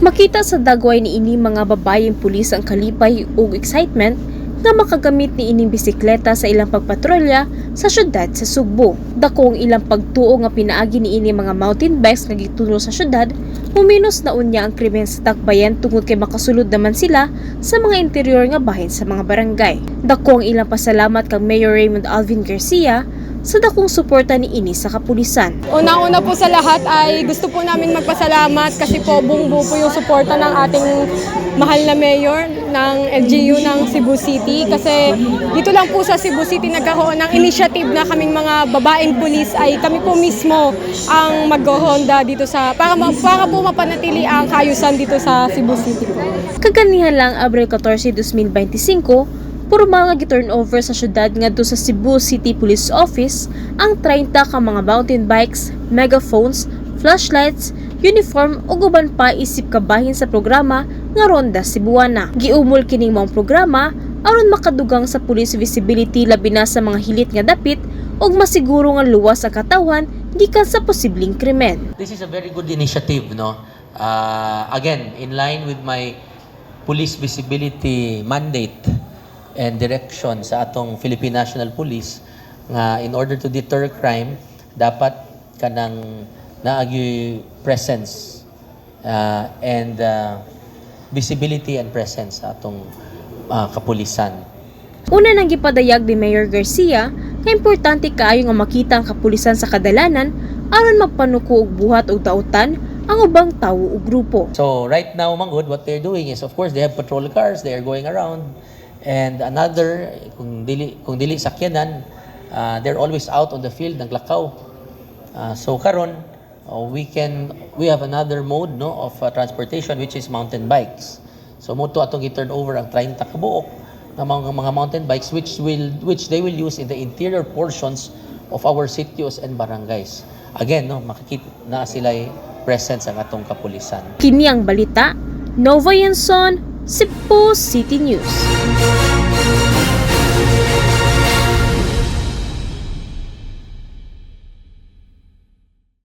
Makita sa dagway ni ini mga babayeng pulis ang kalipay ug excitement nga makagamit ni ining bisikleta sa ilang pagpatrolya sa syudad sa Sugbo. Dako ang ilang pagtuo nga pinaagi ni ini mga mountain bikes nga gitulo sa syudad, muminos na unya ang krimen sa dakbayan tungod kay makasulod naman sila sa mga interior nga bahin sa mga barangay. Dako ang ilang pasalamat kang Mayor Raymond Alvin Garcia sa dakong suporta ni ini sa kapulisan. Una-una po sa lahat ay gusto po namin magpasalamat kasi po buong buo po yung suporta ng ating mahal na mayor ng LGU ng Cebu City, kasi dito lang po sa Cebu City nagkaroon ng initiative na kaming mga babaeng pulis ay kami po mismo ang mag-ronda dito sa para po mapanatili ang kaayusan dito sa Cebu City po. Kaganihan lang, Abril 14, 2025, pormal nga gi-turn over sa syudad ngadto sa Cebu City Police Office ang 30 ka mga mountain bikes, megaphones, flashlights, uniform ug uban pa isip kabahin sa programa nga Ronda Cebuana. Giumol kining maong programa aron makadugang sa police visibility, labi na sa mga hilit nga dapit, ug masiguro nga luwas ang katawhan gikan sa posibleng krimen. This is a very good initiative, no? Again, in line with my police visibility mandate and direction sa atong Philippine National Police nga in order to deter crime, dapat kanang naagi presence and visibility and presence sa atong kapulisan. Una nang gipadayag ni Mayor Garcia nga importante kaayo nga makita ang kapulisan sa kadalanan aron magpanuko og buhat og dautan ang ubang tawo ug grupo. So right now, manggod, what they're doing is, of course, they have patrol cars, they are going around. And another, kung dili sakyanan, they're always out on the field, naglakaw. So karon, we have another mode, no, of transportation, which is mountain bikes. So mao to atong i-turn over ang 30 ka buok nga mga mountain bikes which they will use in the interior portions of our sitios and barangays. Again, no, makikita na sila presence ang atong kapulisan. Kini ang balita, Nova Yanson, Cebu City News.